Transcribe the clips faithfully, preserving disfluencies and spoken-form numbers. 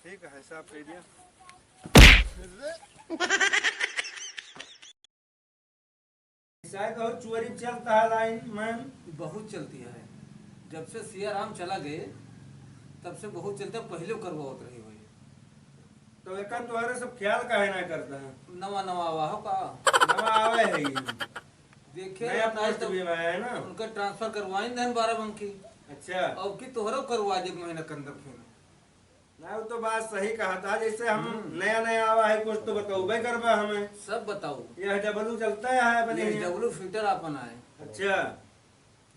ठीक है, साफ कह दिया। साहब, बहुत चोरी चलता है लाइन में। बहुत चलती है, जब से सियाराम चला गए, तब से बहुत चलता है। पहले करवावत रही हुई। तो एकर तोहरे सब ख्याल काहे ना करता है? नवा नवा आवा हो का? नवा आवे है ये। देखे नया ना, पोस्ट तो भी आया है ना? उनका ट्रांसफर करवाइन देन बाराबंकी। अच्छा। अब की तोहरो करवा दे एक महीना के अंदर फिर। ना, वो तो बात सही कहा था, जैसे हम हम्म। नया नया आवा है, कुछ तो बतौबे करबा हमें। सब बताओ। यह डब्लू चलता है अपने ये यहाँ। डब्लू फिल्टर अपन आए। अच्छा।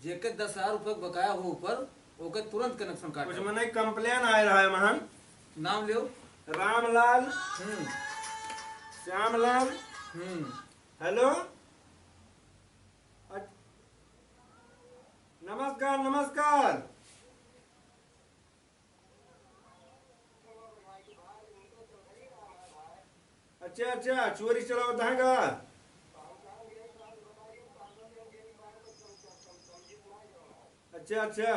जेके दस हजार रुपये बकाया हो ऊपर, ओके तुरंत कनेक्शन काट। कुछ मने कंप्लेन आए रहा है महान। नाम लियो। रामलाल। हम्म। श्यामलाल। हम्म। हेलो। अच-, नमस्कार, नमस्कार। अच्छा, अच्छा, चोरी चलावत है का? अच्छा, अच्छा।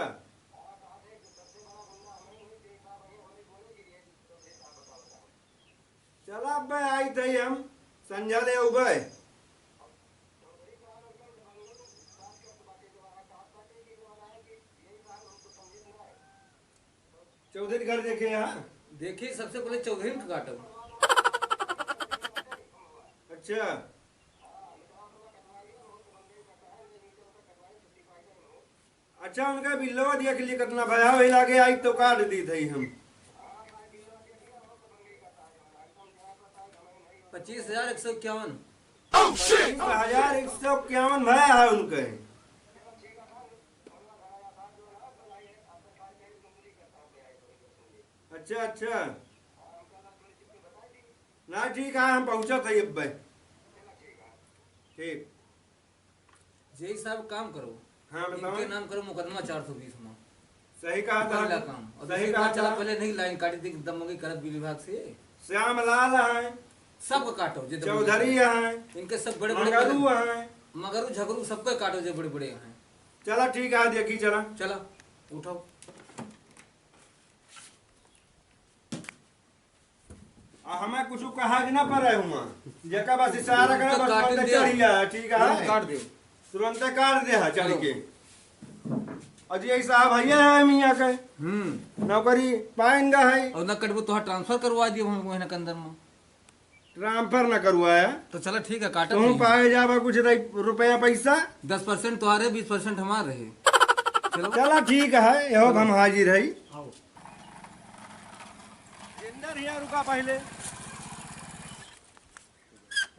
चला, अब आई थई हम, संझा ले अउबे। चौधरी घर देखे यहाँ? देखी, सबसे पहले चौधरी के काटब। अच्छा। अच्छा, उनका बिल्लवा देख लिए कितना भया, वही लागे आई तो काट दी थई हम। पच्चीस हजार एक सौ इक्यावन। पच्चीस हजार एक सौ इक्यावन भया है उनके। अच्छा, अच्छा। ना, ठीक है, हम पहुँचत है अब। ठीक। जेई साहब, काम करो। हाँ, बताओ। इनके नाम करो मुकदमा चार सौ बीस में। सही कहा था। पहला काम। और सही दूसरी कहा बात, चला था। पहले नहीं लाइन काटी थी, दबंगई करत बिजली विभाग से। श्यामलाल है। सबको काटो, जे दबंगई चौधरी करत। है। इनके सब बड़े बड़े मंगरू कदम। है। मगरू झगरू सबको काटो, जे बड़े बड़े हैं। चला, ठीक है, देखी, चला। चला, उठाओ। आ, हमें कुछ कहा के ना पड़े हुआ, जेका बस इशारा करे, तो बस काट तुरंते दे। चढ़ गया, ठीक है? तुरंत काट दे। तुरंते काट दे है चढ़ चलो। के। और जी, ऐसा भैया है मियाँ के। हम्म। नौकरी पाएंगा है। और ना कटबो तो ट्रांसफर करवा दियो हम महीना के अंदर में। ट्रांसफर ना करवाया। तो चलो ठीक है, काटो तुम नहीं। पाए जाबा कुछ रही रुपया पैसा। दस परसेंट तुम्हारे, बीस परसेंट हमारे रहे। चलो। चला ठीक है, यहो हम हाजिर है। आओ। जिंदर हिया रुका पहले।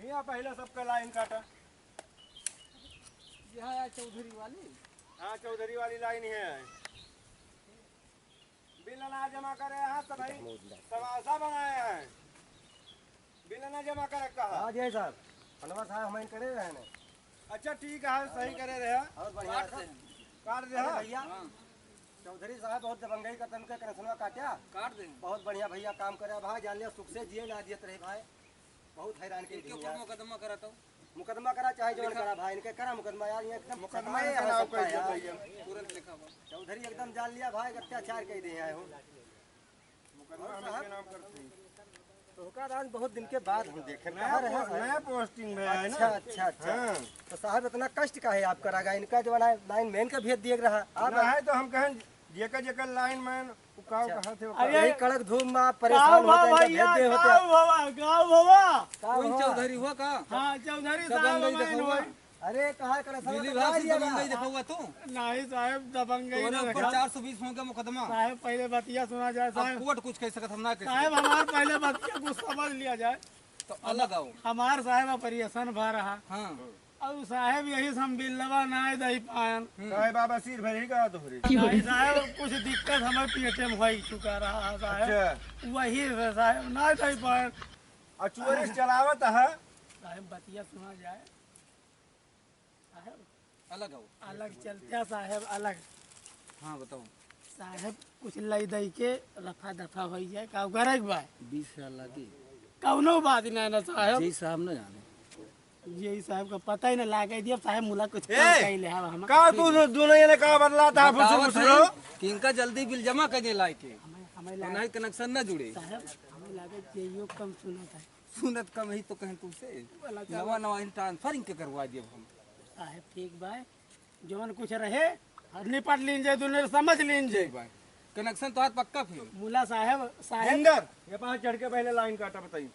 हिया पहले सबका लाइन काटा। यहाँ है चौधरी वाली। हाँ, चौधरी वाली लाइन है। बिल ना जमा करे हैं, सब भाई तमाशा बनाए हैं। बिल ना जमा करे कहा। हाँ जी साहब, फलवा साहब हम करे रहे हैं। अच्छा, ठीक है, सही करे रहे। और बढ़िया। काट दे। काट दे, अरे हाँ। भैया, हाँ। चौधरी साहब बहुत दबंगई का तनके कनेक्शनवा काट्या। काट दे। बहुत बढ़िया भैया काम करे भाई, जान लिया सुख से जिए ना जियत रहे भाई। बहुत हैरान के इनके ऊपर मुकदमा करा तो। मुकदमा करा चाहे जवन करा भाई, इनके करा मुकदमा यार, ये एकदम मुकदमा सफाई इनका है नाम सबका कर दिया यार। भैया। तुरंत लिखा हुआ। चौधरी एकदम जान लिया भाई, अत्याचार कर दिए हैं हो। मुकदमा हम इनके नाम करते हैं। तो ओका आज बहुत दिन के बाद हम देखे, नया कहाँ रहे पो-, साहब? नया पोस्टिंग में है अच्छा, ना। अच्छा, अच्छा। हाँ। तो साहब इतना कष्ट का है आपका रगा, इनका जो है ना लाइन मैन का भेज दिए रहा। आप ना है तो हम कहें जेकर जेकर लाइन मैन, वो का अच्छा। कहा थे, वो अरे, का यही कड़क धूप में आप परेशान का होते हैं, भैया, भेज दे होते का हैं। भवा, का भवा? का कौन भवा? चौधरी हुआ का? हाँ, चौधरी साहब दबंगई हमारे दिखावा। हुआ। अरे, कहाँ कड़क साहब बिजली तो विभाग से दिया दबंगई गया। दिखावा तू? नहीं साहब, दबंगई तोरे ना ऊपर दिखा। चार सौ बीस होंगे मुकदमा। साहब, पहले बतिया सुना जाए, अब साहब। कोर्ट कुछ कह सकत, हम ना कह साहब, सकत। हमार पहले बतिया कुछ समझ लिया जाए। तो अलग आओ। हमार साहब ऑपरेशन भा रहा। हाँ। और साहब यही से हम बिल्लवा ना दे पायन। हम्म। काहे बाबा सिर भरी का तोहरे? नहीं साहब, कुछ दिक्कत हमारे पेटे में हो चुका रहा साहब। अच्छा। वही से साहब ना दे पायन। और चोरी से चलावत है। साहब बतिया सुना जाए। साहब अलग आओ। अलग चलते हैं साहब, अलग। हाँ, बताओ। साहब कुछ लई दई के रफा दफा हो जाए, का गरज बा? बीस हजार लागी। कौनो बात नहीं ना साहब। जी साहब न जाने। यही साहब का पता ही ना लागे दिया, साहब मुला कुछ ए, कम कही ले हवा हम। का तू दो-, दोनों ये ने का बदला था, बताओ फुसुर फुसुर सही हो? कि इनका जल्दी बिल जमा कर दे लाइके। हमें तो लाग- नहीं, कनेक्शन ना जुड़े। साहब, हमें लागे जेईओ कम सुनत है। सुनत कम ही तो कहें तुमसे। वाला नवा नवा ही ट्रांसफर इनके करवा दिए हम। साहब, ठीक बा, जौन कुछ रहे, और निपट लीन जाए, दुनिया समझ लीन जाए। ठीक बा, कनेक्शन तो आज पक्का फिर। मुला साहब, साहब। इंदर, ये पास चढ़ के पहले लाइन काटा, बताइए।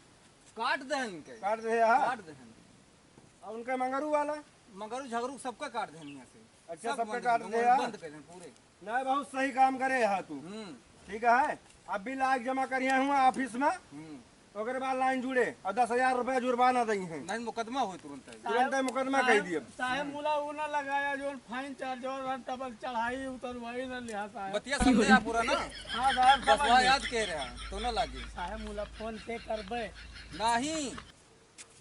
काट दे इनके। काट दे, हाँ। काट दे इनके। और उनका मंगरू वाला? मंगरू झगरू सबका काट दे यहाँ से। अच्छा, सब सबका बंद काट कर दे, हाँ। बंद कर दे पूरे। नहीं, बहुत सही काम करे यहाँ तू। हम्म। ठीक है, अब भी लाइक जमा करिए हुआ ऑफिस में। हम्म। ओकरे बाद लाइन जुड़े और दस हजार रुपया जुर्माना दई है। नहीं, मुकदमा होई तुरंत है। तुरंत है मुकदमा कह दिए। साहब, मुला ऊ ना लगाया, जो फाइन चार्ज और डबल चढ़ाई उतरवाई ना लिहा साहब। बतिया समझे आप पूरा ना? हाँ साहब, बस समझ वहाँ गए। याद कह रहा, तो ना लागे। साहब, मुला फोन पे करबे। नहीं।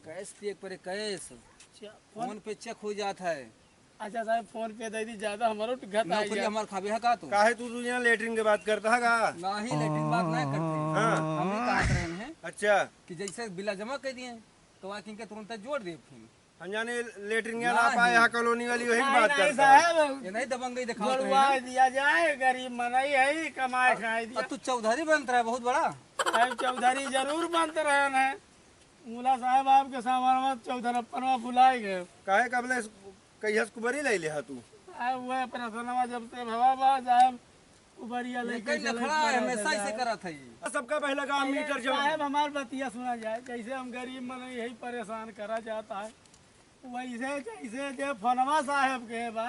कैश पे करे, कैश। अच्छा, फोन फोन पे चेक हो जात है। अच्छा साहब, फोन पे दे दी, ज्यादा हमारो घाटा नौकरी है। हमार खाबे है का तू? काहे तू दुनिया लेटरिन के बात करता है का? नहीं, लेटरिन बात नहीं करते। हाँ। हम ही कहा रहे हैं अच्छा। कि जैसे बिला जमा कर दिए, तो आके इनके तुरंत जोड़ दे फिर। हम जाने लेटरिन या ना नहीं। पाए, यहाँ कॉलोनी वाली वही नहीं, बात नहीं करता है। साहब, ये नहीं दबंगई दिखावत रहे जोड़वा हैं। दिया जाए, गरीब मनई है, कमाए अब, खाए दिया। अब तू चौधरी बनत रहे बहुत बड़ा। साहब, चौधरी जरूर बनत रहे हैं। मुला साहब, आपके सामानवा चौधरप्पनवा भुलाए गए। काहे कबले कहियस कुबरी ले ले हा तू? आ, वो अपना सनवा जब से भवा बा, साहब, कुबरिया लेके लेकिन चले लखड़ा पड़े हमेशा बजाए। ऐसे करत है ये। सबका पहले काम अरे मीटर जमा। साहब, हमार बतिया सुना जाए, जैसे हम गरीब मनई यही परेशान करा जाता है, वैसे जैसे जे फोनवा साहब के बा,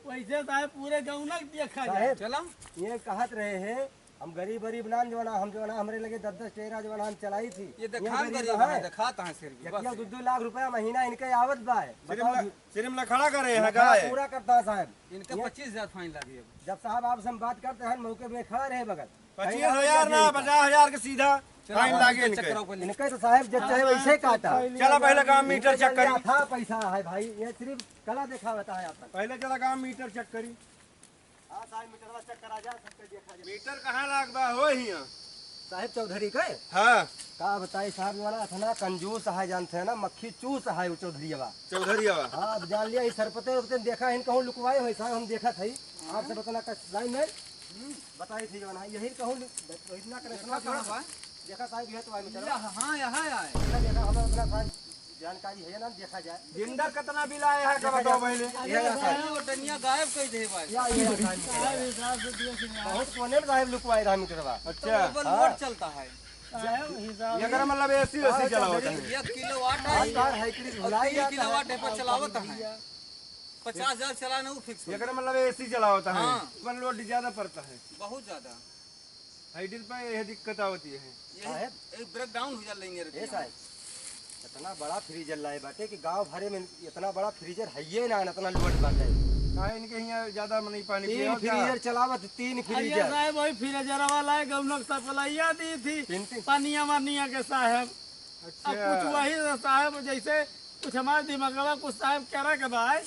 वैसे साहब पूरे गौनक देखा जाए। साहब, चला। ये कहत रहे हैं, हम गरीब, गरीब नान जवाना, हम जवाना, हमरे लगे दस दस टेरा जवाना हम चलाई थी। ये ये देखा गरीब गरीब है, है। देखा तो है सिर भी, बस। दो दो लाख रुपया महीना इनके आवत बा है। सिर्फ बताओ ल-, जी। सिर्फ लखड़ा करे हैं, लखड़ा गाय। पूरा करता है साहब। इनका ये पच्चीस हजार फाइन लागी अब। जब साहब आपसे हम बात करते हैं, मौके में खड़ा रहे बगल। पच्चीस हजार ना, पचास हजार के सीधा चलो, फाइन लागे इनके। चक्कर ऊपर ले। इनके तो साहब जब चाहे वैसे काटा। चला पहले काम मीटर चेक करी। था पैसा है भाई, ये सिर्फ कला दिखावता है अपन। पहले चला काम मीटर चेक करी। हाँ, साहब, मीटरवा चेक करा जा, सबके देखा जा। मीटर कहाँ लाग बा हो हियाँ? साहब चौधरी के? हाँ। का बताई साहब, वाला इतना कंजूस है, जानते हैं ना, मक्खी चूस है वो चौधरीवा। चौधरीवा। हाँ, अब जान लिया, इस सरपते उरपते देखा है, कहूँ लुकवाए हो साहब, हम देखत है। आपसे बताना का लाइन में बताई थी जवान, यही कहूँ लु-, इतना करे, इतना देखा कहाँ बा? देखा साहब, यह तो है मीटरवा। हाँ, यहाँ आए। देखा, देखा, हमें उतना साहब जानकारी है ना, देखा जाए। जिंदा कितना बिल आया है, का देखा बताओ जाए। पहले? अरे ये साहब, वो डनिया गायब कर दे भाई। या, ये साहब। साहब, हिसाब से दियो कि नहीं? बहुत कोने में साहब लुकवाए रहा मीटरवा। अच्छा। तो वो हाँ। लोड चलता है। साहब, हिसाब ये से। अगर मतलब एसी वेसी हाँ, चलावत है। एक किलोवाट है। हाँ, यार, है कि नहीं, और भुला तीन गया था। किलोवाट है पर चलावत है। पचास हजार चलाना वो फिक्स ये है। अगर मतलब एसी चलावत है। हाँ। पर लोड ज्यादा पड़ता है। बहुत ज्यादा। हाइडल पे यह दिक्कत आवती है। यही साहब। एक ब्रेकडाउन हो जा लेंगे ए रतिया। साहब, इतना बड़ा फ्रीजर लाए बाटे कि गांव भरे में इतना बड़ा फ्रीजर है ये ना, इतना लोड बाटे। काहे इनके यहाँ ज्यादा नहीं पानी तीन पिया होता? फ्रीजर चलावत, तीन अरे फ्रीजर। साहब, वही फ्रीजर वाला है, गौनक सप्लाइया दी थी, तीन, तीन। पानिया वानिया के साहब। अच्छा। अब कुछ वही साहब, जैसे कुछ हमारे दिमागवा कुछ साहब कह रहा के भाई,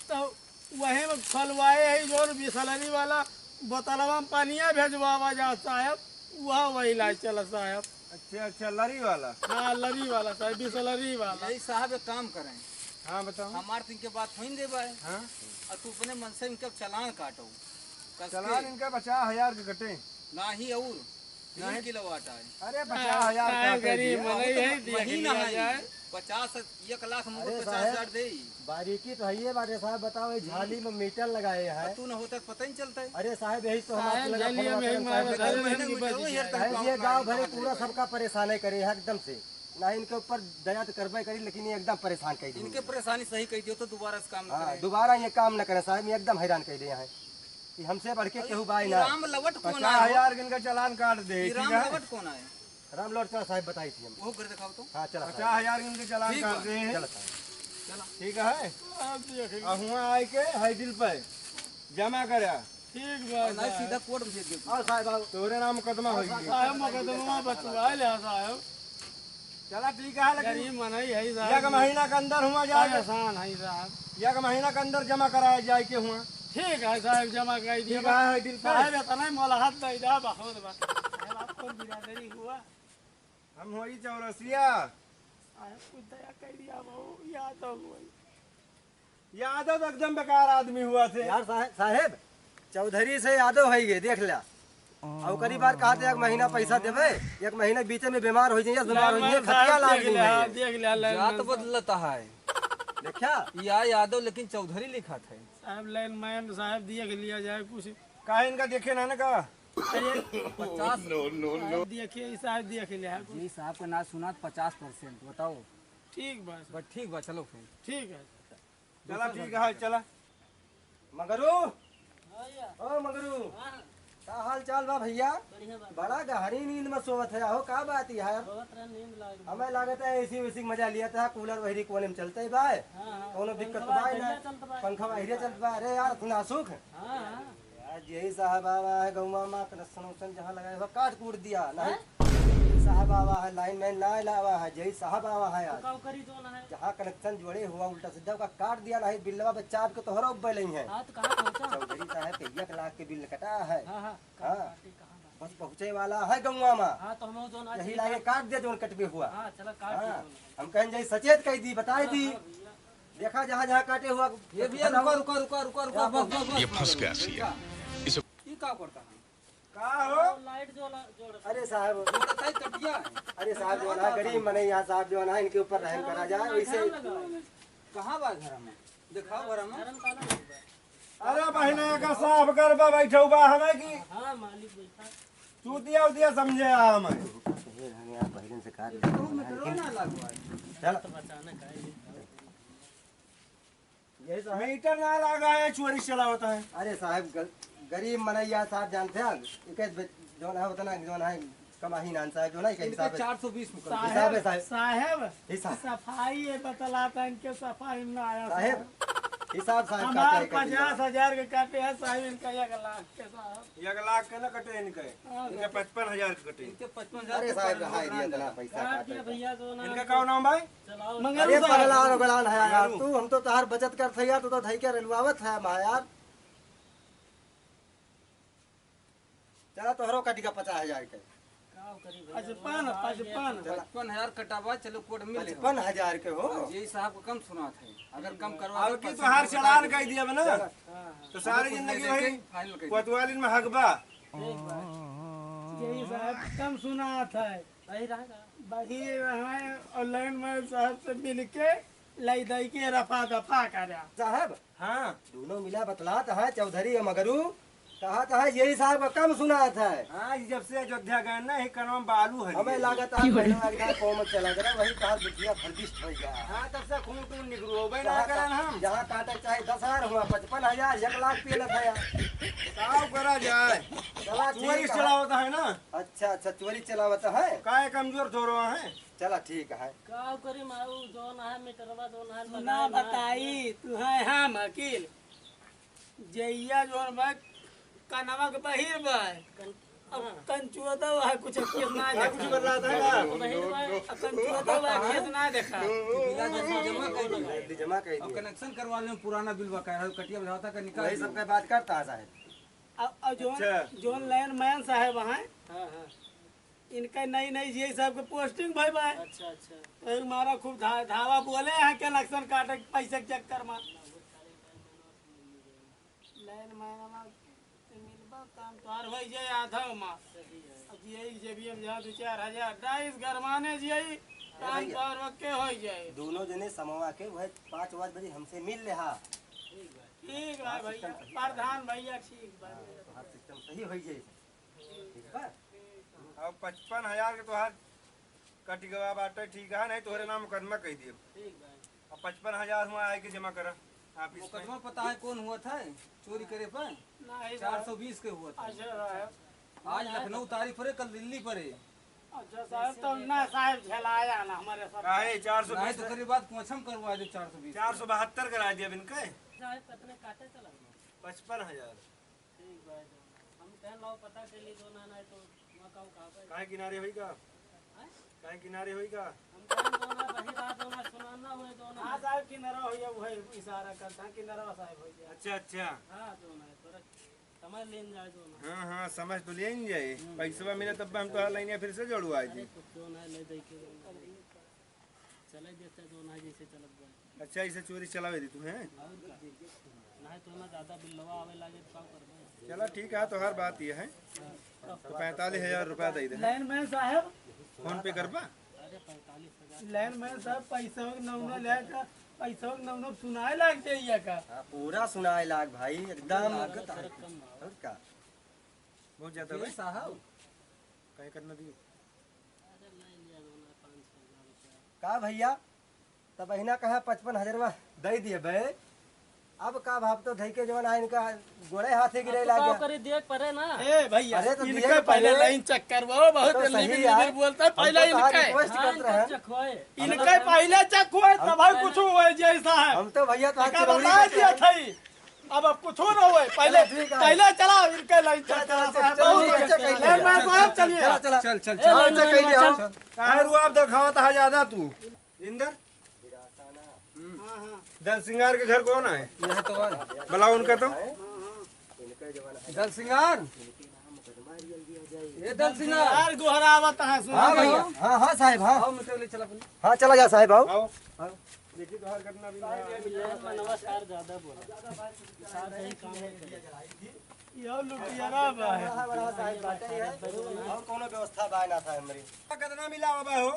तो वही में खोलवाए है, जो बिसलरी वाला बोतलवा में पनिया भेजवावा जा साहब, वह वही लाए चला साहब। अच्छा, अच्छा, लरी वाला। हाँ, लरी वाला साहब, बिसलरी वाला। यही साहब एक काम करें। हाँ, बताओ। हमार तीन के बात होइन दे भाई। हाँ। और तू अपने मन से इनका चालान काटो। कस के। चालान इनका पचास हजार के कटे। ना ही और तीन नहीं। किलोवाट आए। अरे, पचास हजार हाँ, का कह गरीब दिया। मनई है, देख महीना लिया है। जाए। पचास, एक लाख में अरे पचास हजार साहब, दे। बारीकी तो है ये बात है साहब, बताओ, ये झाली में मीटर लगाए हैं। तू न होता तो पता ही नहीं चलता है। अरे साहब, यही तो हम साहब, आपसे लगा झाली फोन में करते हैं। मारा, साहब, झाली में मीटर वही है, साहब, ये गाँव भरे पूरा सबका परेशान है करे हैं एकदम से। ना इनके ऊपर दया तो करबे करी, लेकिन ये एकदम परेशान कर दी। इनके परेशानी सही कह दियो तो दोबारा से काम न हाँ, करे। दोबारा ये काम न करे साहब, ये एकदम हैरान कर दिया है। कि हमसे बढ़ के अरे, केहू बाई ई ना। राम लवट कौन आए हो? पचास हजार के इनका चालान काट दे, ई ठीक राम है? लवट कौन आए? राम लवट चला साहब, बताई थी हम। वो घर दिखाओ तो। हाँ, चला साहब। पचास हजार के इनके चालान ठीक काट बा। दे हैं। चला साहब। चला। ठीक है? हाँ, ठीक है। और हुआ आए के हाइडिल पे जमा करा। ठीक बा, और नहीं, साहब। सीधा कोर्ट में भेज दे। और साहब, आओ। तोरे नाम मुकदमा होई। साहब, मुकदमा बचवा ले, साहब। चला, ठीक है, लेकिन गरीब मनई है, साहब। एक महीना के अंदर हुआ जाए। परेशान है, साहब। एक महीना के अंदर जमा कराया जाए के हुआ। ठीक है, साहब, जमा कर दिया। ठीक है, हाइडिल पे। साहब, इतना ही मोलाहत दे दा, बहुत बा। साहब, आप कौन बिरादरी हुआ? हम होई चौरसिया। साहब, कुछ दया कर दिया, बाबू, याद हो गई। यादव तो एकदम बेकार आदमी हुआ थे। यार साहे-, साहेब, चौधरी से यादव है ये, देख ल्या। और करी बार कहत एक महीना पैसा देबे, एक महीना बीचे में बीमार होइ जाइए, बीमार होइ जाइए, लाइनमैन साहब खटिया लाग देख गई लिया, है। देख लिया, लाइनमैन जात साहब। बदलत है। देखा? या यादव लेकिन चौधरी लिखात है। साहब, लाइनमैन साहब, देख लिया जाए कुछ। काहे इनका देखे ना, ना का? अरे, पचास। No, no, no। साहब, देखिए, ई साहब देख लिया है कुछ। जी, साहब का ना सुना, पचास परसेंट, बताओ। ठीक बा, सर। बस ठीक बा, चलो फिर। ठीक है। चला, ठीक है, चला। मगरू, हाँ भैया। ओ मगरू, हाँ। का हाल चाल बा भैया? बढ़िया बा। बड़ा गहरी नींद में सोवत है हो, का बात है यार? सोवत रहे, नींद लाग गई। हमें लागत है एसी वेसी के मजा लिया था, कूलर वहरी कोने में चलते ही बा। हाँ, हाँ। कोनो दिक्कत तो पंखवा बा ही ना। बढ़िया चलत बा। पंखा वहरी चलत बा। अरे यार, इतना सुख। हाँ, हाँ। यार, जेई साहब आवा है गौवा मा, कनेक्शन उक्शन जहाँ लगाए हो, काट कूट दिया, नहीं? हैं? जेई साहब आवा है, लाइनमैन ना लावा है, जेई साहब आवा है तो आज। का करी जो ना है? जहाँ कनेक्शन जोड़े हुआ उल्टा सीधा, ओका काट दिया, नहीं बिलवा बच्चा आपके तोहरा उब्बे नहीं है। हाँ, तो कहाँ पहुँचा? चौधरी साहब के एक लाख के बिल कटा है। हाँ, हाँ। हाँ। कहाँ बा? बस पहुँचे वाला है गौवा मा। हाँ, तो हम जो ना यही चली लागे ना। काट दिया, जोन कटबे हुआ। हाँ, चला काट हाँ। दिया। हम कहें जाई सचेत कह दी, बताए हाँ, दी। हाँ, भैया। देखा जहाँ जहाँ काटे हुआ। ये भैया, रुका, रुका, रुका, रुका, रुका, बस, बस, बस, ये बस। फंस गया सीएम। इसे ये का करता है? का हो? लाइट जो ला-, जोड़। अरे साहब। जोड़ का ही कटिया है। अरे साहब, जो ना गरीब मनई यहाँ साहब जो ना इनके ऊपर रहम करा जाए, वैसे। कहाँ बा घर में? दिखाओ घर में। घर में ताला लग गया। अरे बहिने का साफ कर बा, बैठो बा हमें की। हाँ, मालिक बैठा। चूतिया उतिया समझे आ हमें। ये हम यहाँ बहिरन से काट ये तो मीटरो ना लगवा है। चल। तो बचाना का है। यही तो है। मीटर ना लगा है, चोरी चलावत है। अरे साहब, ग-, गरीब मनैया साहब जानते हैं, एक एक बे-, जौन है उतना जौन है, कमाही नान साहब, जो नहीं कहीं इनके साहब। चार सौ बीस में कर दो। हिसाब है साहब। साहब, हिसाब। सफाई है, बतलाता इनके सफाई में ना आया साहब, साहब। हिसाब साहब हमार काटे का पचास हजार के काटे है साहब, इनका एक लाख के साहब। एक लाख के ना कटे इनके, हाँ, इनके कटे। पचपन हजार के कटे। इनके पचपन हजार अरे के साहब, पचपन हजार रहाई दिया इतना पैसा काट काटे। दिया भैया, जो ना इनका का नाम भाई? चलाओ। मंगरू अरे साहब। पगला और गलान है यार मंगरू। तू, हम तो तहार बचत करत है यार, तू तो धई के रेलवावत है माँ यार। चला तोहरो कटी का पचास हजार के। का करी भैया, पचपन, पचपन। चला। पचपन हजार कटावा, चलो कोर्ट मिल ले। पचपन हजार के हो? हाँ, जेई साहब को कम सुनात है, अगर कम करवा अब दो, की पचपन तोहार हजार चालान कटा कर दिया बना। चला। हाँ, हाँ। तो सारी जिंदगी वही फाइनल कर दो। कोतवाली में हगबा। ठीक बा। जेई साहब कम सुनात है। वही रहा का? वही रहा, और लाइनमैन साहब से मिलके लई दई के रफा दफा करा। साहब, हाँ। दोनों मिला बतलात है, चौधरी और मगरू, कहत है, जेई साहब का कम सुनात है। हाँ, ये जब से अयोध्या गए ना, ये कनवा में बालू है। हमें लागत है, पहले लगता है, कौन चला गया, वही कहा दुखिया भरदिष्ट हो गया। हाँ, तब से खून टून निकरू हो गए ना जहाँ करन का-, हम। जहाँ काटे चाहे दस हजार हुआ, पचपन हजार, एक लाख पे लग गया। साहब करा जाए। चला, ठीक चोरी है। चलावत है ना। अच्छा, अच्छा, चोरी चलावत है। काय कमजोर थोड़ो है। चला, ठीक है। का करी माऊ, जौन है मीटरवा, जौन है सुना लगाए ना। बताई, तू है हम अकील। जइया जौन बा, कनवा के बहिर बा। कन-, अब हाँ। कंचुआ तो है, कुछ अकील ना हाँ, देखा। कुछ कर रहा था ना। तो बहिर बा। अब कंचुआ तो है, केस ना देखा। बिल जमा कर दिया। बिल जमा कर अब दिया। कनेक्शन करवा लें, पुराना बिल बकाया है, कटिया बुझाता का निकाल वही दो। सबका बात करता है साहब। अब, अब जौन, अच्छा। जौन लाइनमैन साहब हैं, हाँ, हाँ। इनका नई नई जेई साहब के पोस्टिंग भई बा। अच्छा, अच्छा। तो हमारा खूब धा-, धावा बोले हैं कनेक्शन काटे के पैसे के चक्कर में। लाइनमैन से मिलबा, काम तोहार होई जाए आधा मा। सही है। अब जेई जेबिया में जहाँ दो चार हजार डाइस गरमाने जेई, काम भैया। तोहार ओके होई जाए। दोनों जने समवा के वह पाँच पाँच बजे हमसे मिल लेहा। ठीक बा। ठीक बा भैया, सिस्टम सही बा। प्रधान भैया ठीक बा। हाँ, तोहार सिस्टम सही होई जाए। ठीक बा? अब पचपन हजार के तोहार कट गवा बाटे, ठीक है, नहीं तोहरे नाम मुकदमा कह दियो। ठीक बा। अब पचपन हजार हुआ आए के जमा करा ऑफिस में। मुकदमा पता है कौन हुआ था चोरी करे पर? नहीं साहब। चार सौ बीस के हुआ था। अच्छा साहब। आज लखनऊ तारीख पर है, कल दिल्ली पर है। अच्छा साहब, तो ना साहब झेलाया ना हमारे साथ। काहे चार सौ बीस? नहीं तो करीब बात कोचम करवा दे चार सौ बीस। चार सौ बहत्तर करा दिया बिन के। साहब, कितने काटे चला? पचपन हजार। ठीक बा, तो हम कहन लाओ पता कर ली, जो ना, ना तो वहाँ का, का पे। काहे किनारे होई का? हैं? काहे किनारे होई का? हम कहन जो ना, वही रात जो ना, सुना ना हुए जो ना। हाँ साहब, किनारा होई, वही इशारा करता है, किनारा साहब होई गया। अच्छा, अच्छा। हाँ, जो ना, थोड़ा समझ लेन जाए जो ना। हाँ, हाँ, समझ तो लेन जाए। हम्म। पैसवा मिले तब हम तो लाइन फिर से जोड़वा अरे, दी। कुछ जो ना, ले दे के। चले देते जो ना जैसे चलत बा। अच्छा, इसे चोरी चलावे दी तुम्हें? और का? नहीं तो ना ज्यादा बिल्लवा आवे लागे तो का करबे? चला ठीक है, तो हर बात ये है। तो पैंतालीस हजार रुपया दे दे। लाइनमैन साहब। फोन पे करबा? अरे पैंतालीस हजार। लाइनमैन साहब, पैसा के नौनो ले का, पैसा के नौनो सुनाए लाग जाइए का? हाँ, पूरा सुनाए लाग भाई, एकदम। लागत है। और का? बहुत ज्यादा भाई। साहब। काहे करना दी? अरे ले लिया दो ना पाँच सौ हजार रुपया। का भैया? तब अहिना कहा पचपन हजरवा दे दिए बे। अब का भाव तो धई के जवन आ इनका गोड़े हाथे गिरे अब तो लाग का गया। करे, दिए के परे ना। ए भैया, अरे तो दिए इनका के पहले परे। लाइन चेक करवाओ, बहुत तो जल्दी सही बिल यार। बिल बोलता है, हम पहले तो तहार इनका। रिक्वेस्ट हाँ, करत इनका रहे। चेक होए। इनका पहले चेक होए, तब भाई कुछ हुए जैसा है। हम तो भैया तो इनका चिरौरी बता करते दिया हैं। था ही। अब, अब कुछ ना हुए, पहले, चलो, ठीक है। पहले चला इनका लाइन चेक चला, करा। चला, बहुत चला, अच्छा, चला, चला, चला, चला। चल, चल, ए, चल। लाइन चेक कर लिया। चल। काहे रुआब दिखावत है ज्यादा तू? इंदर? हाँ, हाँ। दल सिंगार के घर कौन है? यहाँ तो है। बुलाओ उनका तो। दल सिंगार। ये दल सिंगार। यार, गोहरावत है, सुन। हाँ भैया। हाँ, हाँ साहब, हाँ। आओ, मित्र, ले चला अपने। हाँ, चला जा साहब, आओ। आओ। आओ। देखिए, तो हर घटना भी नमस्कार ज्यादा बोला। साहब, सही काम है। ये लुटियारा बा है। बड़ा, बड़ा साहब बाटे है। और कोनो व्यवस्था बा ना था हमरी। कितना मिला हुआ हो?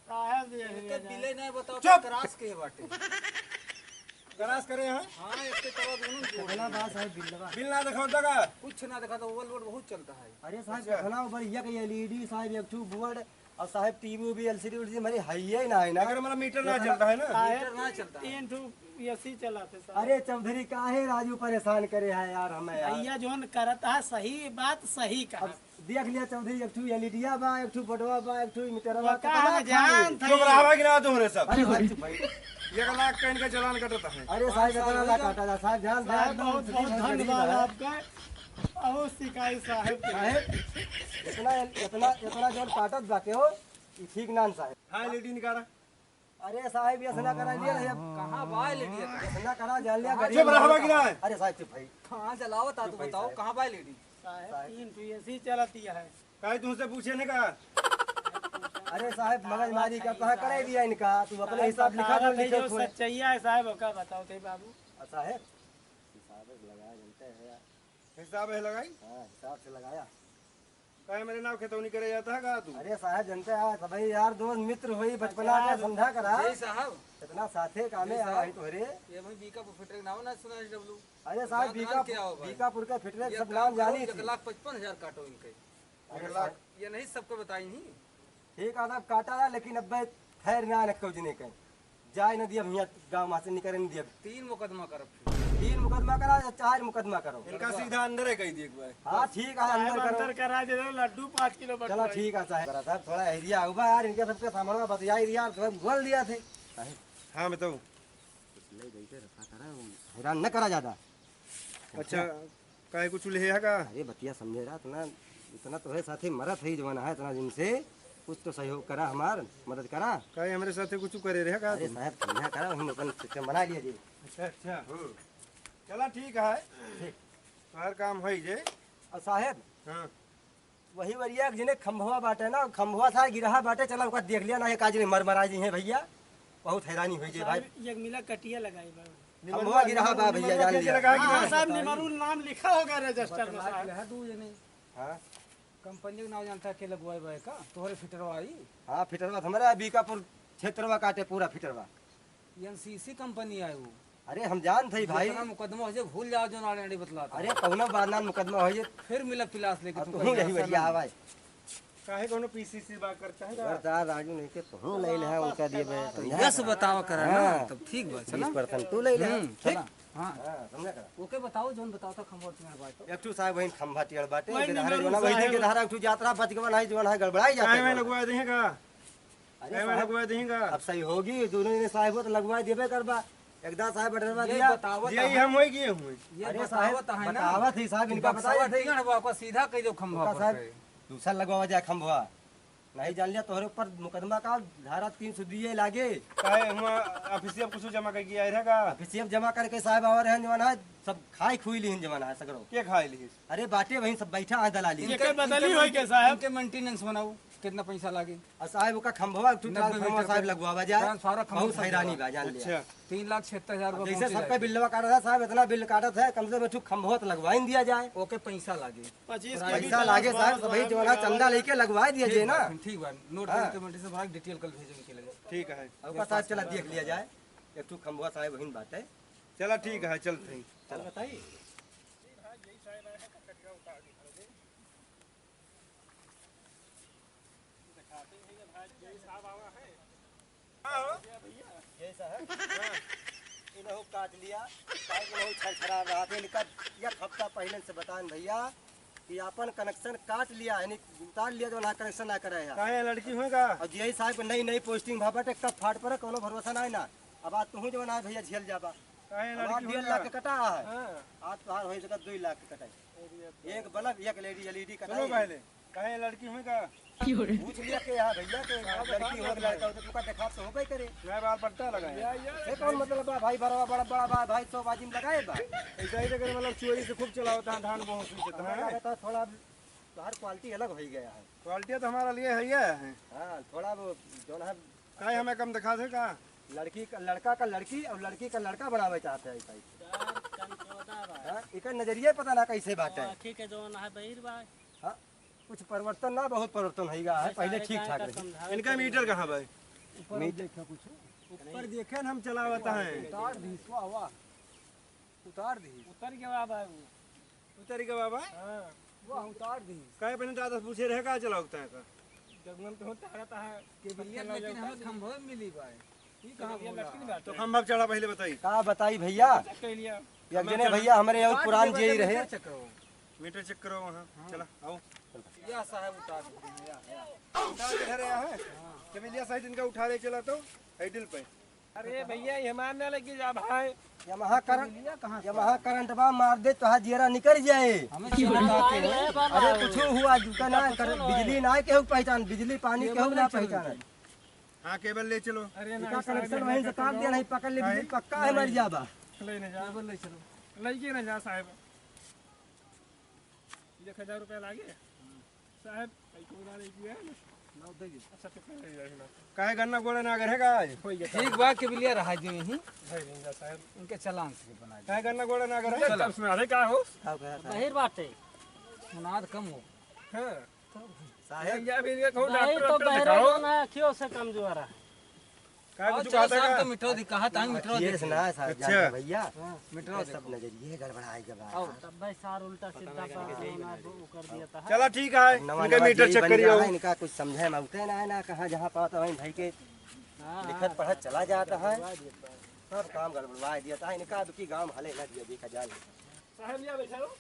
साहब, ये इनके बिले नहीं बताओ, चुप! क्रॉस के बाटे। क्रॉस करे हैं? हाँ, इसके तवा दोनों जोड़। कितना बा साहब बिलवा? बिल ना दिखाओ तका? कुछ ना दिखा, तो ओवरलोड बहुत चलता है। अरे साहब, अच्छा। कितना ऊपर एक एलईडी साहब, एक ठू बोर्ड, और साहब टीवी भी एलसीडी उलसीडी हमारी है ही ना, है ना। अगर हमारा मीटर ना चलता है ना? साहब, मीटर ना चलता है। तीन ठू एसी चलाते साहब। अरे चौधरी, काहे राजू परेशान करे है यार हमें यार? भैया जोन करत है सही बात सही कहा। अब देख लिया चौधरी, एक ठू एलईडिया बा, एक ठू बटवा बा, एक ठू मीटरवा, वो का कितना हम खाई? जान थे। चुप रहा कि ना तोहरे सब। अरे भाई, चुप भाई। एक लाख का इनका चालान कटता है। अरे साहब, इतना ना काटा जा, साहब, जान साहब, दे, बहुत, बहुत बहुत गरीब धन्यवाद है। आपका। बहुत सिकाई साहब के। साहब, इतना, इतना, इतना जोर काटत बाटे हो, ये ठीक ना साहब। हाँ, एलईडी निकाला। अरे साहब, ये असना करा लिया ना, ये कहाँ बा ले लिया? असना करा जान लिया, गरीब चुप रहा लोग। कि ना? अरे साहब, चुप भाई। कहाँ जलावत आ, चुप तू भाई बताओ, साहब। कहाँ बा लेडी? साहब, साहब। तीन ठू एसी चलती है। काहे तुमसे पूछे ने का? अरे साहब, मगजमारी का कहाँ करे दिया इनका? तू अपने साहब, हिसाब लिखा बतावत दो, है लिखे जो थोड़े। सच्चाई है साहब, ओका बताओ थे बाबू। आ, साहब, हिसाब लगाया, जानते हैं यार। हिसाब है लगाई? हाँ, हिसाब से लगाया। काहे मेरे नाव खेतौनी करे जाता है का तू? अरे साहब, जनते हैं, सबही यार दोस्त मित्र होई, बचपना के समझा करा। जी साहब। इतना साथे कामे जी साहब। आई तोहरे। ये भाई बीका पर फिटरे नाव ना सुना है डब्लू। अरे साहब, बात बीका, नाम क्या हो भाई? बीकापुर का फिटरे ये सब काम नाम जानी करो, थी। एक लाख पचपन हजार काटो इनके। अरे एक लाख। साहब। ये नहीं सबको बताई नहीं। ठीक है, साहब, काटा है, लेकिन अब खैर ना रखो जिन्हें कहीं। जाए न दिया भैया, गाँव में से निकले न दिया। तीन मुकदमा करब फिर। तीन मुकदमा करा या चार मुकदमा करो। इनका सीधा अंदर है कही दिए एक बार। हाँ, ठीक है, अंदर करो। अंदर करा दे, लड्डू पाँच किलो चलो, बंटवाई। ठीक है, साहब। बड़ा साहब, थोड़ा एरिया हुआ यार, इनके सबके सामान में बतिया एरिया, थोड़ा बोल दिया थे। हाँ, बताओ। कुछ नहीं, बैठे रखा करा, हैरान न करा ज्यादा। अच्छा, काहे कुछ लेहे है का? अरे बतिया समझे रहा, इतना, इतना तोहरे साथे मरत है जमाना है, इतना दिन से कुछ तो सहयोग करा हमार, मदद करा। काहे हमरे साथे कुछ करे रहे का अरे तू? साहब, समझा करा, हम अपन सिस्टम बना लिया जी। अच्छा, अच्छा। हम्म। चला ठीक है। ठीक। तोहर काम होई जे। और साहब, हाँ। वही वरिया के जिन्हें खंभवा बाटे ना, खंभवा था गिरहा बाटे, चला ओका देख लिया ना, एक आज मर मरा जी हैं भैया, बहुत हैरानी हुई जे भाई। साहब, एक मिला कटिया लगाई बा। खंभवा गिरहा बा भैया, जान लिया। हाँ, साहब, निमरुल नाम लिखा होगा रजिस्टर में, साहब। हाँ। कंपनी के नाम जानता के लगवाए बा का? तोहरे फिटरवा आई? हाँ, फिटरवा तो हमारा बीकापुर क्षेत्रवा काटे पूरा फिटरवा। एनसीसी कंपनी आए वो। अरे, हम जान थे भाई। इतना मुकदमा हो जाए, भूल जाओ जो नाड़े नाड़े बतलाता। अरे, कौनो बात ना, मुकदमा हो जाए। फिर मिला पिलास लेके अब तू तू कहीं यही जा बढ़िया सकना। आवाज। काहे कोनो पीसीसी बात करता है? खबरदार राजू नहीं के तू ले ले, हाँ, उनका दिए बे, तो समझा यस कर। बतावा करा ना, हाँ। तब ठीक बा, चला। बीस परसेंट तू ले ले। हम्म, ठीक। चला। हाँ। हाँ, समझा कर। ओके बताओ, जोन बताओ था खंभा टियाड़ बाटे। एक ठू साहब वहीं खंभा टियाड़ बाटे, वही के धारे निमरू जोना, वही साहब। के धारा एक ठू जात रहा, बच के बना है, जोना है, गड़बड़ाई जाते काहे में हैं। लगवा देंगे का? अरे काहे में साहब, लगवा देंगे का? अब सही होगी, दोनों जने साहब हो तो लगवा देबे करबा। एक दांत साहब बटरवा ये दिया। बतावत ये ही है। हम वही किए हुए। ये अरे साहब, बतावत है ना। बतावत ही साहब, इनका बक्सा बताया थे। टियाड़ बा, ओका सीधा कह दो खंभा ओका पर साहब, पे। दूसरा लगवा जाए खंभवा। नहीं जान लिया, तोहरे ऊपर मुकदमा का धारा तीन सौ दिए लागे। काहे हुआ? ऑफिसियल कुछ जमा करके आए रहे का? ऑफिसियल जमा करके साहब आवर हैं, जवान है, सब खाई खुई लिहिन जवान है सगरो। के खाई लिहिस? अरे बाटे वहीं सब बैठा है दलाली। इनके इनके बदली होई के साहब? इनके मेंटेनेंस बनाओ। कितना पैसा लागी? और साहब, ओका खंभवा, एक ठो नब्बे transformer मीटर साहब का लगवावा जाए। Transformer खंभवा बहुत हैरानी लगवावा। बा, जान लिया। अच्छा। तीन लाख छिहत्तर हजार अब रुपया जैसे पहुंच सबका जाए। बिलवा काटत है साहब, इतना बिल काटत है, कम से कम एक ठो खंभवा तो लगवा ही दिया जाए। ओके पैसा लागे। पच्चीस के पैसा लागे साहब, सभी जो है ना चंदा लेके लगवा दिया जाए ना। ठीक बा, ठीक बा, नोट हाँ। करके मंडी से भरा detail कल भेजे उनके लगे। ठीक है। अब का साहब चला देख लिया जाए, एक ठो खंभवा साहब वहीं बात है। चला ठीक है, चलते हैं। चला बताइए। यही साहब, इनहू काट लिया, काहे कि इनहू छरछरा रहा था। इनका एक हफ्ता पहले से बताएन भैया कि आपन connection काट लिया, यानी उतार लिया, जो ना connection ना करे है। काहे लड़की हुए का? और यही साहब के नई नई posting भा बटे, कब फाट पड़े, कोनो भरोसा ना है ना। अब आज तुहू जो ना भैया झेल जाबा। काहे अब आज लड़की डेढ़ हुए लाख का? के कटा है। हाँ। आज तोहार हो सका दो लाख के कटाई। एक बल्ब, एक एलईडी, एलईडी सुनो कटाई। पहले, काहे लड़की हुई का? पूछ लिया के यहाँ भैया के का लड़की बताओ हो, ना लड़का हो, तो तुका देखा तो होबे करे। मैं बाल पट्टा लगाए। ये कौन मतलब बा भाई, बड़ा, बड़ा, बड़ा, बड़ा भाई, सौ बाजी में लगाए बा। ऐसा ही तो करे, मतलब चोरी से खूब चलावता है, धान बहुत पीछे तो हमें है। लगता है थोड़ा तोहार quality अलग हो गया है। Quality तो हमारा लिए है ही है। हाँ, थोड़ा वो जौन है काहे हमें कम दिखा दे का? लड़की का, लड़का का लड़की और लड़की का लड़का बनावे चाहते हैं ऐसा ही। यार, कम चौदह बा। हाँ, एकर नजरिया पता ना कैसे बाटे। आँखी के जौन है बहिर बा। हाँ, कुछ परिवर्तन ना, बहुत परिवर्तन होइगा है, अरे पहले सारे ठीक गाय ठाक का रही। समझावे इनका के मीटर कहाँ बा? ऊपर मीट- देखा कुछ। ऊपर देखे न हम चलावत हैं। उतार दी, वाह, वाह। उतार दी। उतर के बा बाबू। उतर के बाबा? हाँ। वाह, उतार दी। काहे पहले दादा से पूछे रहे, का चलावत है का? जब हम तो उतारत है। के बिल्लिया लेकिन हमें खंभवे मिली बा। ई कहाँ ये बोला? लटकन बात तो है। खंभा पे चढ़ा पहले बताई। का बताई भैया? चेक कर लिया। एक जने भैया हमरे और काट पुरान देबे जेई तो रहे। मीटर चेक करो। मीटर चेक करो वहाँ। हाँ। चला, आओ। या साहब उतार दीजिए, या, या। उतार के धरे हैं। हाँ। चमेलिया साइड इनका उठा ले चला तो, हैंडल पे। अरे भैया, ये हमार ना लगी जा भाई। यमहा करंट, चमेलिया कहाँ से? यमहा करंट बा, मार दे तो हाथ जियरा निकल जाए। हमें क्यों? अरे कुछ हुआ, जूता ना कर, बिजली ना केहू पहचान, बिजली पानी केहू ना पहचान। हाँ, केबल ले चलो। अरे इनका ना, कनेक्शन वहीं से काट दिया, नहीं पकड़ ले, बिजली पक्का है, मर जाबा। ले ना जा। केबल ले चलो। लेके ना जा साहब। एक हजार रुपया लागे? साहब, कई को उधार एक है ना? ना, दे दे। अच्छा, तो कर ले जाए ना। काहे गन्ना गोड़ा ना अगर है का? ठीक बा, के बिलिया रहा जो यहीं। भाई, नहीं जा साहब। उनके चालान से बना दे। काहे गन्ना गोड़ा ना अगर है? चल, उसमें अरे का हो? का कहा था? बहिर बाटे। मुनाद कम हो। हाँ। साहेब। भैया भी ये कहूँ नहीं डॉक्टर तो वाक्टर बहरे दिखाओ। जो ना अखियों से कमजोर है। का और कुछ चलो कहता साहब का? तो मिटो दी, कहा था मिटो ये दी। सुना है साहब, अच्छा। जानते भैया, हाँ। मिटो ये दे। सब नजरिए गड़बड़ाए के बाद। आओ। तब भाई सार उल्टा सीधा पा-, ना वो कर दिया था। चला ठीक है, नवा इनका नवा मीटर जेई चेक बन करियो। गया है, इनका कुछ समझे में उठे ना है ना, कहाँ जहाँ पाता है भाई के हाँ, लिखत हाँ। पढ़त चला जाता है। गड़बड़ा दिया था। सब काम गड़बड़वा दिया था, इनका अब की गाँव हले ना दिया, देखा जाए। साहब, यहाँ बैठा रहो।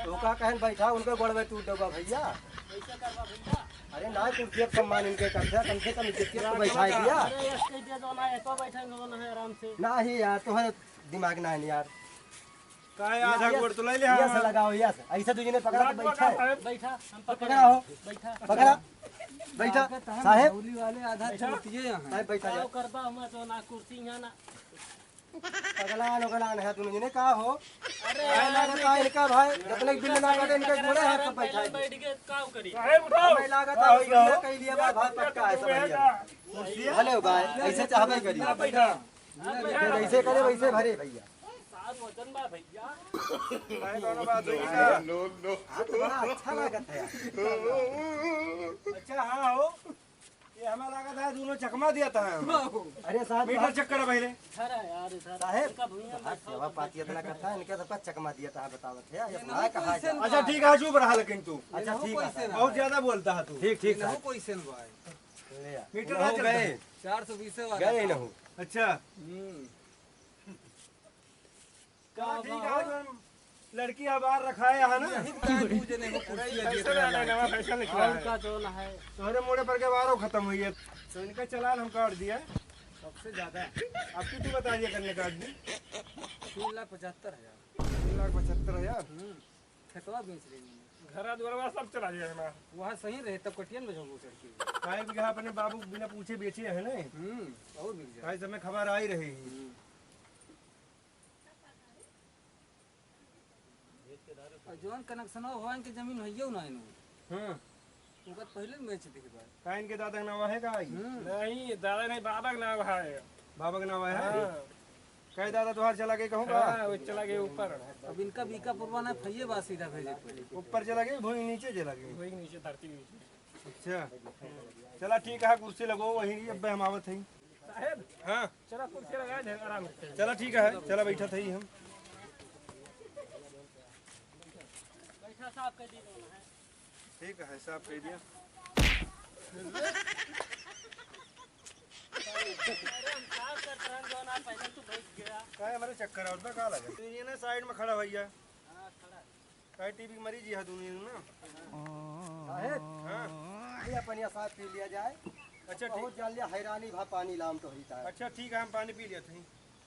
तो का कहन बैठा, उनके गोड़ में टूट डबा भैया। अरे ना, कुर्सी अब सम्मान इनके करते, कम से कम इज्जत तो बैठा है भैया। अरे, यस कह दिया, जो ना, एको बैठे, जो ना है, आराम से। ना ही यार, तुम्हारे दिमाग ना है यार। का है, आधा यस, गोड़ तो ले ले, यस हाँ। लगाओ, यस। ऐसे दूजने पकड़ा तो बैठा है। बैठा, हम पकड़ा हो। बैठा। पकड़ा। बैठा। साहेब। होली वाले आधा चलतिए यहाँ। साहेब, बैठा जाओ। करबा, हम तो ना कुर्सी यहाँ ना। पगलान उगलान है दुनो जने, का हो? अरे भाई, यार, लागत है इनका भाई, जतने बिल ना काटे, इनके गोड़े हाथ सब बैठा है। बैठ के का करी? साहेब, उठाओ। हमें लागत है, सुनिया कह लिया बा, भाई, पक्का है सब भैया। हेलो भाई, ऐसे चाहबे करी। बैठा। जैसे करे वैसे भरे भैया। सार वजन बा भैया। भाई, दोनों बात हुई ना। हाथ बड़ा अच्छा लागत है यार। अच्छा, हाँ हो। ये हमें लागत है, दुनो चकमा दिया था हम। अरे साहब, मीटर चेक करा पहले। धरा यार, धरा। साहेब, इनका भुइयां तोहार बैठा सेवा होता पाती इतना करता है, इनके सबका चकमा दिया था, बतावत है, ये ये ना ना कहा क्वेश्चन जाए। अच्छा, ठीक है, चुप रहा लेकिन तू। अच्छा, ये ठीक ना है। क्वेश्चन बहुत ज्यादा बोलता है तू। ठीक, ठीक ये ना है। क्वेश्चन बा। ले आ। मीटर ना हो चलता गए। है। चार सौ बीस वाला गए था। ना हो। अच्छा। हम्म। का ठीक है, हम लड़की आबार रखाए है ना? यही तो है, तू जने को कुर्सी है, फैशन देख रहा वाला है। नवा फैशन निकला और है। का जोन है? तोहरे मोड़े पर के बारो खत्म हुई है। तो इनका चालान हम काट दिया। सबसे ज्यादा। अब की तू बता दिया करने काट दी। तीन लाख पचहत्तर हजार। तीन लाख पचहत्तर हजार? हम्म, खेतवा बेच रही है। घरा दुआरवा सब चला जाए हमारा। वहाँ सही रहे, तब कटियन में झोंको चढ़ के। काहे कि अपने बाबू बिना पूछे बेचे है ना? हम्म, और बिक जाए। भाई, समय खबर आई रही। हम्म। जौन कनेक्शनवा होए के जमीन होइयो ना इनु। हाँ। ओकर पहिले न बेच देखे बा। का इनके दादा के नावा है का आई? हम्म। नहीं, दादा नहीं, बाबा के नावा है। बाबा के नावा है? हाँ। कहे दादा तोहार चला गए कहूँ का? हाँ, वो चला गए ऊपर। अब इनका बीका पुरवा ना फइये बा, सीधा भेजे के पड़ी। ऊपर चला गए, भूमि नीचे चला गए? वही नीचे, धरती के नीचे। अच्छा, चला ठीक है, कुर्सी लगो वहीं, अब हम आवत हई। साहेब, हाँ। चला कुर्सी लगा दे, आराम से। चला ठीक है, चला बैठत हई हम। बैठा, साफ कर दी दोनों है। ठीक है, साफ कर दिया। अरे हम साफ करत रहन, जौन आप पहले तू बैठ गया। काहे हमारे चक्कर आवत बा, का लगा? तू ये ना साइड में खड़ा भैया। हाँ, खड़ा है। काहे टीबी के मरीज यहाँ दुनिया में ना? साहेब, हाँ। भैया पनिया साफ पी लिया जाए। अच्छा, बहुत ठीक। जान लिया, हैरानी भा पानी लाम तो होता है। अच्छा, ठीक है, हम पानी पी लिया थे।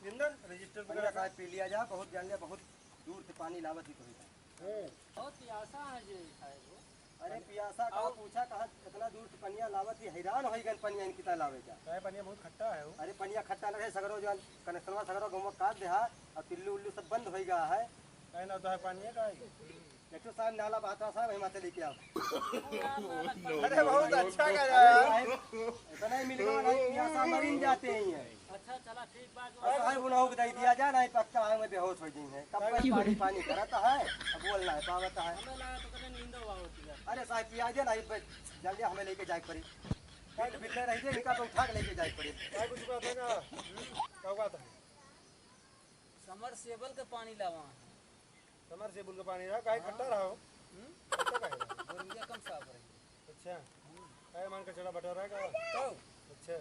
जिंदर, रजिस्टर पनिया वगैरह का साफ पी लिया जाए, बहुत जान लिया, बहुत दूर से पानी लावत ही तो होता है। हम्म। बहुत प्यासा है जे साहेब हो। अरे प्यासा का और पूछा, कहाँ इतना दूर से पनिया लावत ही, हैरान होई गन पनिया इनकी तरह लावे का। काहे पनिया बहुत खट्टा है वो? अरे पनिया खट्टा लगे, सगरो जौन कनेक्शनवा सगरो गंवा काट दे हा, और टिल्लू उल्लू सब बंद होई गया है। काहे ना होता है पानी है, काहे? एक तो साहब नाला बहाता साहब, हिमाचल लेके आओ। अरे बहुत अच्छा कर रहा है यार। इतना ही मिल गया, नहीं पिया सा मरिन जाते ही हैं। अच्छा, चला, ठीक बात। और साहब उन्हों को दे दिया जा, नहीं पक्का है, मैं बेहोश हो गई है। कब तक पानी, पानी करता है, अब बोल रहा है, पावता है। हमें लगा तो कहीं नींदो हुआ होती है। अरे साहब, पिया दे ना, जल्दी हमें लेके जाए पड़ी। कल बिल्ले रह गए, इनका तो उठा के लेके जाए पड़ी। क्या कुछ बात है का? हम्म, क्या बात है? समरसेबल के पानी लावा है। समरसेबल के पानी रहा, काहे हाँ। खट्टा रहा हो? हम्म? खट्टा काहे रहा? बोरिंगिया कम साफ रही। अच्छा। हम्म। काहे मान कचरा बटोरा का? तो? अच्छा।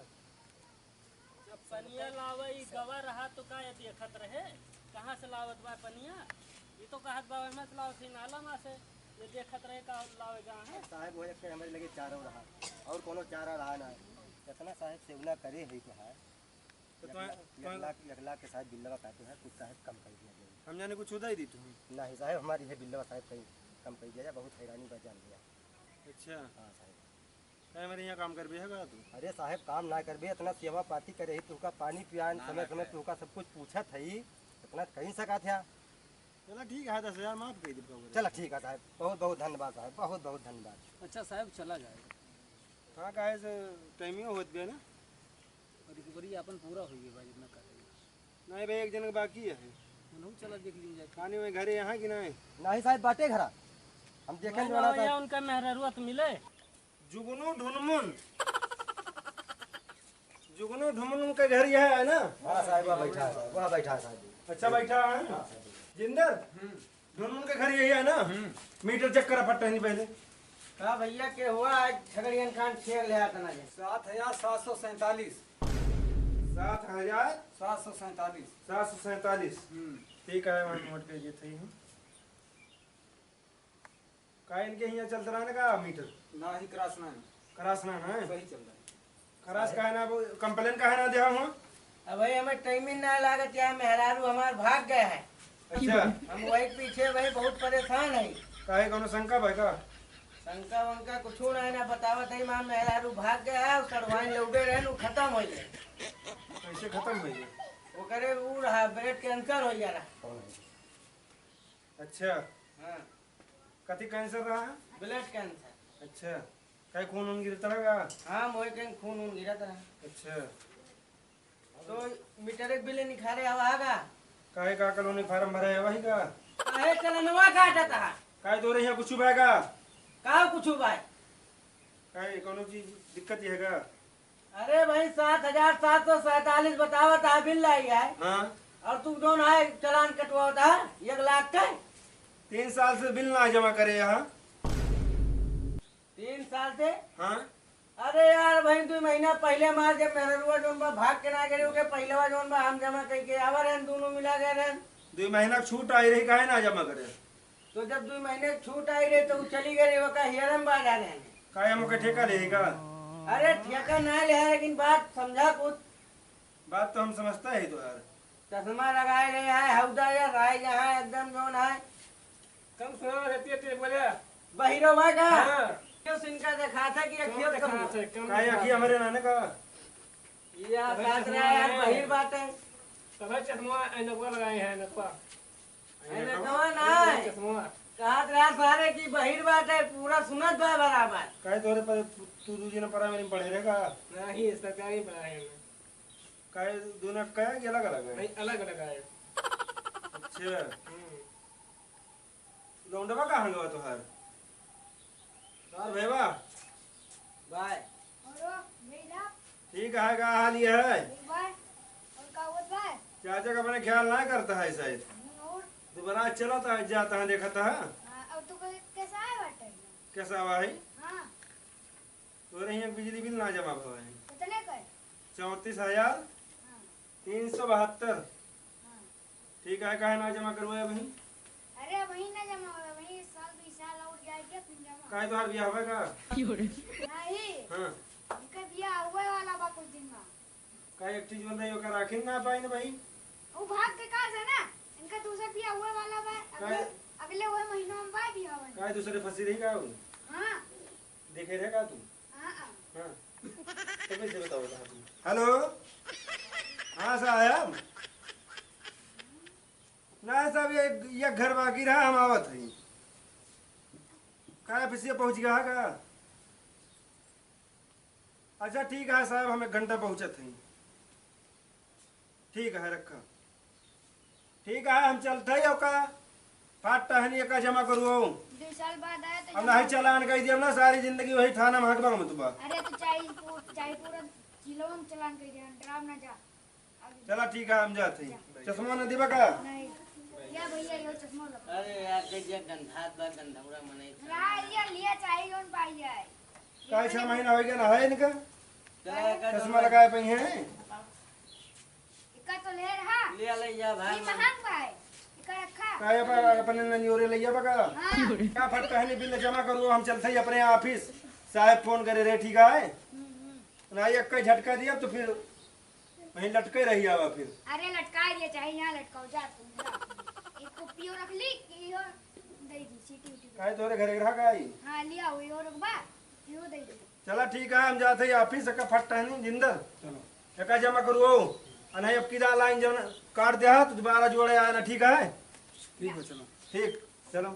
जब पनिया लावे, ई गवा रहा तो का ये देखत रहे? कहाँ से लावत बा पनिया? ये तो कहत बा, "एहमा से लावत ही, नाला मा से।" ये देखत रहे का लावे कहाँ है? साहेब, वो एक हमारे लगे चारो रहा, और कोनो चारा रहा ना। इतना साहेब सेवना करे है तो है। तो एक तुम्हें, लाख, एक तुम्हें लाख, एक लाख के साहेब बिल्लवा काटे है, कुछ साहेब कम कर दिया जाए। हम जाने कुछ उधाई दी तुम्हें? नहीं साहेब, हमारी है बिल्लवा साहेब कहीं कम कर दिया जाए, बहुत हैरानी बा जान लिया। अच्छा। हाँ साहेब। काहे हमारे यहाँ काम करबे है का तू? अरे साहेब, काम ना करबे, इतना सेवा पाती करे ही, तुहका पानी पियान, ना, समय ना समय करे। तुहका सब कुछ पूछत है, इतना कहीं सका था। चला ठीक है, दस हजार माफ कर दे, का बोले? चला ठीक है साहेब, बहुत बहुत धन्यवाद साहेब, बहुत बहुत धन्यवाद। अच्छा साहेब, चला जाए। हाँ, काहे से टाइमिंग होत बे ना। और रिकवरी अपन पूरा होई बा, जितना काटे। नहीं भाई, एक जन के बाकी है। उन्हों चला देख लीन जाए। पानी में घरे यहाँ कि नहीं? नहीं साहब, बाटे घरा। हम देखें जो ना ना भैया, साहब। उनका मेहररुआ तो मिले। जुगनू ढुनमुन। जुगनू ढुनमुन का घर यह है ना? हाँ साहब, वहाँ बैठा है साहब, वहाँ बैठा है साहब। अच्छा, बैठा है? हाँ साहब। जिंदर? हम्म। ढुनमुन के घर यही है ना? हम्म। मीटर चेक करा फट टहनी पहले। का भैया के हुआ आज छगड़ियन खान छेड़ ले आता ना जी? सात हजार सात सौ सैंतालीस। सात हजार? सात सौ सैंतालीस। सात सौ सैंतालीस। हम्म। ठीक है, वहाँ नोट कर दिए थे हम। का इनके हियाँ चलत रहा ना का मीटर? ना ही, क्रॉस ना है। क्रॉस ना है? सही चल रहा है। खरास काहे ना, वो कंप्लेन काहे ना देहा हुआ? अब भाई, हमें टाइमिंग ना लागत, यहाँ मेहरारू हमार भाग गया है। अच्छा। हम वही पीछे, वही बहुत परेशान है। काहे, कोनो शंका बा का? शंका वंका कुछ ना है, ना बतावत है, माँ मेहरारू भाग गया है, और सड़वाइन लौटे रहे, वो खत्म हो गए। कैसे खत्म हो गए? वो करे, वो रहा, ब्लड कैंसर हो गया रहा। अच्छा। हाँ। कथी कैंसर रहा? ब्लड कैंसर। अच्छा। काहे खून वून गिरत रहा का? हाँ, मोए कहीं खून वून गिरत रहा। अच्छा। तो मीटर एक बिल निखारे आवा का? काहे का कॉलोनी फार्म भरे है वही का? काहे चलनवा काटत है? काहे तोरे यहाँ कुछ बा का? का कुछ बा? काहे कोनो चीज दिक्कत है का? अरे भाई, सात हजार सात सौ सैंतालीस बतावत है, बिल लाई है। हाँ। और तू जौन है, चालान कटवावत है, एक लाख के। तीन साल से बिल ना जमा करे यहाँ। तीन साल से? हाँ। अरे यार भाई, दो महीना पहले मार, जब मेहरुआ जौन बा भाग के ना गए, ओके पहले बा जौन बा हम जमा करके आवा रहन, दोनों मिला गए रहन। दो महीना छूट आई रही, काहे ना जमा करे? तो जब दो महीने छूट आई रहे, तो उ चली गए, ओका हियरम बाजा रहे। काहे हम ओके ठेका लेगा? अरे, ठेका ना ले, लेकिन बात समझा कुछ। बात तो हम समझता है तो यार। चश्मा लगाए रहे हैं, हौदा या राय जहाँ एकदम जौन है। कम सुना रहती है, तेरे बोले। बहिरो भाई का? हाँ। क्यों सिंह का देखा था कि ये कम खेत कम देखा था, कम काहे देखा अखी था। हमारे नाने का? ये अबे बात चश्मा रहा यार, है। बहिर बात है। तबे चश्मा ऐनकवा लगाए हैं, ऐनकवा। ऐनकवा ना है। चश्मा। कहत रहा सारे कि बहिर बाटे, पूरा सुनत बा बराबर। काहे तोहरे पर तू दू जने पढ़ा में पढ़े रहे का? नहीं, सरकारी पढ़ाई में। काहे दोनों का कि अलग अलग है? नहीं, अलग अलग है। अच्छा। हम्म। लौंडवा कहाँ गवा तोहार? तोहार भैया? बाय। और भैया? ठीक है, का हाल ये है? ठीक बाय। और का होत बाय? चाचा का अपने ख्याल ना करता है शायद। हम्म, और? दोबारा चला था, जाता है, देखा था। हाँ, और तू कै-, कैसा है बाटे? कैसा हुआ है? हाँ। तोरे यहाँ बिजली बिल ना जमा भवा है। कितने का है? चौंतीस हजार हाँ। तीन सौ बहत्तर। हाँ। ठीक है, काहे ना जमा करवाए अबहीं? अरे, अबहीं ना जमा होए, अबहीं साल, दुई साल और जाए के फिर जमा। काहे तोहार बियाह हुआ का? नहीं। हाँ। इनका बियाह हुए वाला बा कुछ दिन में। काहे एक चीज बोल रही, ओकर आखिर ना पाइन भाई? वो भाग के का जाना? इनका दूसरा बियाह हुए वाला बा, अगले, काहे? अगले वही महीना में बा बियाह वाला। काहे दूसरे फंसी रही का वो? हाँ। देखे रहे का तू? हाँ, हाँ। हाँ। तो कैसे बताओ, बताओ तू। हेलो। हाँ साहब। ना साहब, ये, ये घर बाकी रहा, हम आवत हई। का ऑफिस पहुँच गया का? अच्छा ठीक है साहब, हम एक घंटा पहुँचत हई। ठीक है, रखा। ठीक है, हम चलत हई, ओका फाट टहनी एका जमा करुओ। दो साल बाद आए तो हम जमा नहीं चलान कइ दिया ना, सारी जिंदगी वही थाना में हकबा मत बा। अरे तो चाहे पू-, चाहे पूरा जिलो में चलान कइ दिया, डराव ना जा। अभी चला ठीक है, हम जात हई। जा। चश्मा न दिबा का? नहीं। या भैया, यो चश्मा लगा। अरे यार, देख, ये गंधात बा, गंधौरा मनई। हाँ, ये लिया चाहे जोन पाई जाए। काहे छह महीना हो गया ना है इनका? चला, एका चश्मा लगाए पई हैं। इका तो ले रहा। ले ले जा भाई। ये महंग बा है। इका रखा। काहे पर अपने ननियोरे ले जाबा का? हाँ। का फट पहले बिल जमा करो, हम चलत हई अपने ऑफिस। साहब फोन करे रहे, ठीक है? हम्म, हम्म। ना एक का झटका दिया तो फिर वहीं लटके रही आवा फिर। अरे लटका दिया, चाहे यहाँ लटकाओ, जा तू, जा। एक कुप्पी और रख ली, कि यो दे दी, सीटी उटी। काहे तोरे घरे रहा का आई? हाँ, लिया हुई और रखबा, यो दे दी। चला ठीक है, हम जात हई ऑफिस, एका फट टहनी जिंदर। चलो। एका जमा करो, आ नहीं अब किदा लाइन जौन काट दे हा, तो दोबारा जोड़े आए ना, ठीक है? ठीक है, चलो। ठीक, चलो।